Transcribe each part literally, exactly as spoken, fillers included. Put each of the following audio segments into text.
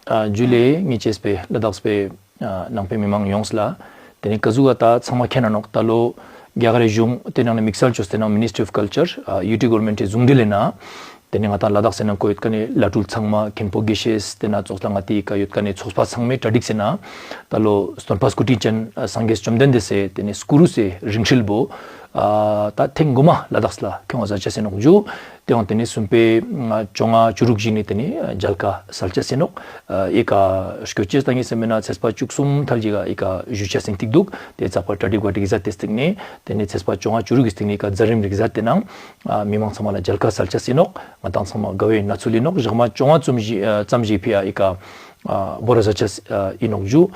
ཨ་ཇུ་ལེ། ངེ་ཅེས་པའི་ལ་དྭགས་པའི་ཨ་ནང་པའི་མི་མང་ཡོངས་ལ། ཏེ་ནེ་ཀ་ཟུག་ག་ད་ཚང་མ་མཁྱེན་ན་ནོག། ད་ལོ་རྒྱ་གར་རི་གཞུང་ཏེ་ནང་ནེ་དམིགས་བསལ་ཅོས་ཏེ་ནང་Ministry of Culture ཨ་ཡུ་ཊི་གོ་ཝར་མེན་ཊི་ཟུང་འབྲེལ་ལས་ན། ཏེ་ནེ་ང་ཏང་ལ་དྭགས་སི་ནང་ང་ཡོད་ཁན་ནི་བླ་སྤྲུལ་ཚང་མ་མཁན་པོ་དགེ་བཤེས་ཏེ་ན་ཙོགས་ལ་ང་ཏི་ཀ་ཡོད་ཁན་ནི་ཚོགས་པ་ཚང་མའི་གྲ་སྒྲིག་ཟེར་ན། ད་ལོ་སྟོན་པ་སྐུ་ཕྲེང་ཅན་ཨ་སངས་རྒྱས་བཅོམ་ལྡན་འདས་སི་ཏེ་ནེ་སྐུ་རུས་སི་རིང་བསྲེལ་བོ་ཨ་ད་ཐེངས་གོ་མ་ལ་དྭགས་ལ་ཁྱོང་ང་ཟ་ཆ་ཟེར་ནོག་ཇུ། ཏེ་ཡང་ཏེ་ནེ་སུམ་པའི་ཨ་བཅོ་ལྔ་བཅུ་དྲུག་ཞིག་ནེ་ཏེ་ནེ་ཨ་མཇལ་ཁ་སལ་ཆ་ཟེར་ནོག། ཨ་ཨི་ཀ་སྐྱོད་ཅེས་ཏང་ངེ་སེམས་མེད་ན་ཚེས་པ་བཅུ་གསུམ་ཐལ་ཞིག་ག་ཨི་ཀ་ཞུ་ཆ་ཟེར་ཏེ་དུག། ཏེ་ཚགས་པར་གྲ་སྒྲིག་བ་སྒྲིག་ཟ་ཏེ་སྟིང་ནེ་ཏེ་ནེ་ཚེས་པ་བཅོ་ལྔ་བཅུ་དྲུག་གི་སྟིང་ནེ་ཨི་ཀ་མཛད་རིམ་རིག་ཟ་ཏེ་ནང་ཨ་མི་མང་ཚང་མ་ལ་མཇལ་ཁ་སལ་ཆ་ཟེར་ནོག། ང་ཏང་ཚང་མ་དགའ་བའི་གནས་ཚུལ་ཨིན་ནོག། ཞག་མ་བཅོ་ལྔ་ཙམ་ཞིག་ཨ་ཙམ་ཞིག་ཕི་ཡ་ཨི་ཀ་ཨ་བོར་ར་ཟ་ཆ་ཨ་ཨིན་ནོག་ཇུ།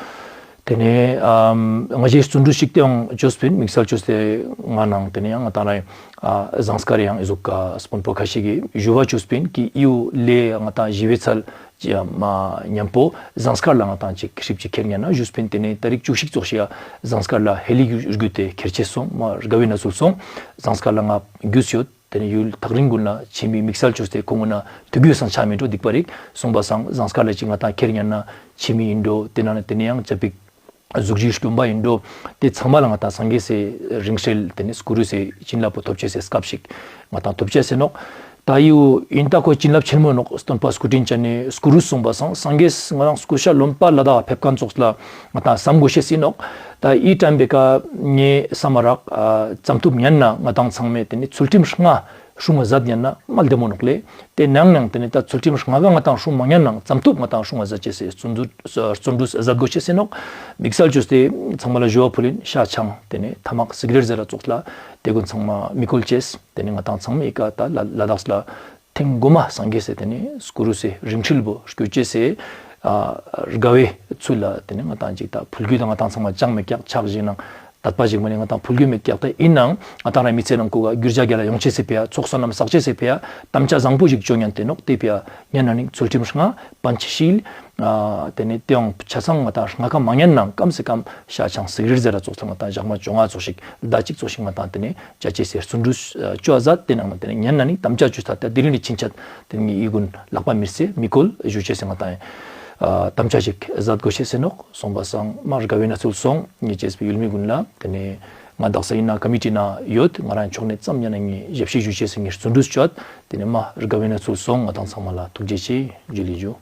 ཏེ་ནེ་ཨམ་ང་ཞའི་རྩོན་གྲུས་ཤིག་ཏེའང་ཅོས་པིན། དམིགས་བསལ་ཅོས་ཏེ་ང་ནང་ཏེ་ནེ་ཡང་ང་ཏང་ར་ཨ་ཟངས་དཀར་ཡང་ཨི་ཟུག་ག་སྤོན་པོ་ཁ་ཤས་ཀྱི་ཞུ་བ་ཅོས་པིན་ཀི་ཨིའུ་ལེ་ང་ཏང་ཞི་བའི་ཚལ་ཅི་ཡ་མ་ཉམ་པོ་ཟངས་དཀར་ལ་ང་ཏང་ཅིག་ཧྲིབ་ཅིག་ཁྱེར་ཉན་ན་ཞུས་པིན། ཏེ་ནེ་ཏ་རིག་བཅུ་གཅིག་ཙོགས་ཤིག་ཡ་ཟངས་དཀར་ལ་ཧེ་ལི་གུ་རྒྱུད་དེ་ཁྱེར་ཆེས་སོང་མ་དགའ་བའི་གནས་ཚུལ་སོང་། ཟངས་དཀར་ལ་ང་རྒྱུས་ཡོད། ཏེ་ནེ་ཡུལ་ཐག་རིང་གུན་ལ་ཆེ་མི་དམིགས་བསལ་ཅོས་ཏེ་ཁོང་གུན་ན་ཐུག་གུ་སང་ཆ་མི་འགྲོ་སྡིག་པ་རིག་སོང་པ་སང་ཟངས་དཀར་ལ་ཅིག་ང་ཏང་ཁྱེར་ཉན་ན་ཆེ་མི་ཨིན་འགྲོ། ཏེ་ན་ཏེ་ནེ་ཡང་ཅ་པིག་གཟུགས་གཞི་སྐྱོན་པ་ཨིན་འགྲོ། ཏེ་ཚང་མ་ལ་ང་ཏང་སངས་རྒྱས་སི་རིང་བསྲེལ་ཏེ་ནེ་སྐུ་རུས་སི་བྱིན་རླབས་པོ་ཐོབ་ཅེས་སི་སྐབས་ཤིག་ང་ཏང་ཐོབ་ཅེས་ཟེར་ནོག། ད་ཡུ་ཨིན་ད་ཁོ་བྱིན་རླབས་ཆེན་མོ་ནོག། སྟོན་པ་སྐུ་ཕྲེང་ཅན་ནི་སྐུ་རུས་སོང་པ་སང་སངས་རྒྱས་ང་རང་སྐུ་ཤ་ལོན་པ་ལ་དྭགས་ཕེབས་ཁན་ཙོགས་ལ་ང་ཏང་སམ་གོས་ཤེས་ཨིན་ནོག། ད་ཨི་ཊེམ་པེ་ཀ་ངའེ་སམ་མ་རག་ཨ་ཙམ་ཐུབ་ཉན་ན་ང་ཏང་ཚང་མའེ་ཏེ་ནེ་ཚུལ་ཁྲིམས་ལྔ་སྲུང་བ་ཛད་ཉན་ན་མ་ལྡེ་མོ་ནོག་ལེ། ཏེ་ནང་ནང་ཏེ་ནེ་ད་ཚུལ་ཁྲིམས་ལྔ་ཀ་ང་ཏང་སྲུང་མ་ཉན་ནང་ཙམ་ཐུབ་ང་ཏང་སྲུང་བ་ཛད་ཅེས་སི་རྩོན་གྲུས་ཨ་རྩོན་གྲུས་ཛད་གོས་ཤེས་ཨིན་ནོག། དམིགས་བསལ་ཅོས་ཏེ་ཚང་མ་ལ་ཞུ་བ་ཕུལ་ཨིན། ཤ་ཆང་ཏེ་ནེ་ཐ་མག་སིག་རེཊ་ཟེར་ར་ཙོགས་ལ་ཏེ་གུན་ཚང་མ་མི་ཀོལ་ཅེས། ཏེ་ནེ་ང་ཏང་ཚང་མའེ་ཀ་ད་ལ་ལ་དྭགས་ལ་ཐེངས་གོ་མ་སངས་རྒྱས་སི་ཏེ་ནེ་སྐུ་རུས་སི་རིང་བསྲེལ་བོ་སྐྱོད་ཅེས་སི་ཨ་དགའ་བའི་ཚུལ་ལ་ཏེ་ནེ་ང་ཏང་ཅིག་ད་ཕུལ་གུ་ད་ང་ཏང་ཚང་མ་ཅང་མེད་ཀྱག། ཕྱག་ཞིག་ནང་དད་པ་ཞིག་མ་ནེ་ང་ཏང་ཕུལ་གུ་མེད་ཀྱག། ད་ཨིན་ནང་ང་ཏང་ར་མི་ཚེ་ནང་ཁུག་ག་གུར་ཇ་གྱ་ལ་ཡོང་ཅེས་སི་ཕི་ཡ་ཚོགས་བསོད་ནམས་བསགས་ཅེས་སི་ཕི་ཡ་དམ་བཅའ་བཟང་པོ་ཞིག་ཅོ་ཉན་ཏེ་ནོག། ཏེ་ཕི་ཡ་ཉན་ན་ནི་ཚུལ་ཁྲིམས་ལྔ་པན་ཅ་ཤིལ་ཨ་ཏེ་ནེ་ཏེའང་ཆ་ཚང་ང་ཏང་ལྔ་ཀ་མ་ཉན་ནང་ཀམ་སེ་ཀམ་ཤ་ཆང་སིག་རེཊ་ཟེར་ར་ཙོགས་ལ་ང་ཏང་ཞག་མ་བཅོ་ལྔ་ཙོགས་ཤིག་ཟླ་གཅིག་ཙོགས་ཤིག་ང་ཏང་ཏེ་ནེ་ཅ་ཅེས་སི་རྩོན་གྲུས་ཨ་ཅོ་ཨ་ཛད། ཏེ་ནང་ན་ཏེ་ནེ་ཉན་ན་ནི་དམ་བཅའ་ཅོས་ད་ད་དི་རིང་ནི་ཕྱིན་ཆད་ཏེ་ནེ་ངའེ་ཨི་གུན་ལག་པ་མི་རྩེ་མི་ཀོལ་ཞུ་ཅེས་སི་ང་ཏང་ཨ་དམ་བཅའ་ཞིག་ཛད་གོས་ཤེས་ཨིན་ནོག། སོང་པ་སང་མ་དགའ་བའི་གནས་ཚུལ་སོང་། ངེ་ཅེས་པའི་ཡུལ་མི་གུན་ལ་ཏེ་ནེ་ང་དག་ས་ཨིན་ན་ཀ་མི་ཊི་ནང་ཡོད། ང་རང་ཕྱོགས་ནེ་ཙམ་ཉན་ན་ངའེ་ཞབས་ཕྱི་ཞུ་ཅེས་སི་ངའེ་རྩོན་གྲུས་ཅོ་ཨ་ཛད། ཏེ་ནེ་མ་དགའ་བའི་གནས་ཚུལ་སོང་། ང་ཏང་ཚང་མ་ལ་ཐུགས་རྗེ་ཆེ། ཇུ་ལེ་ཇུ།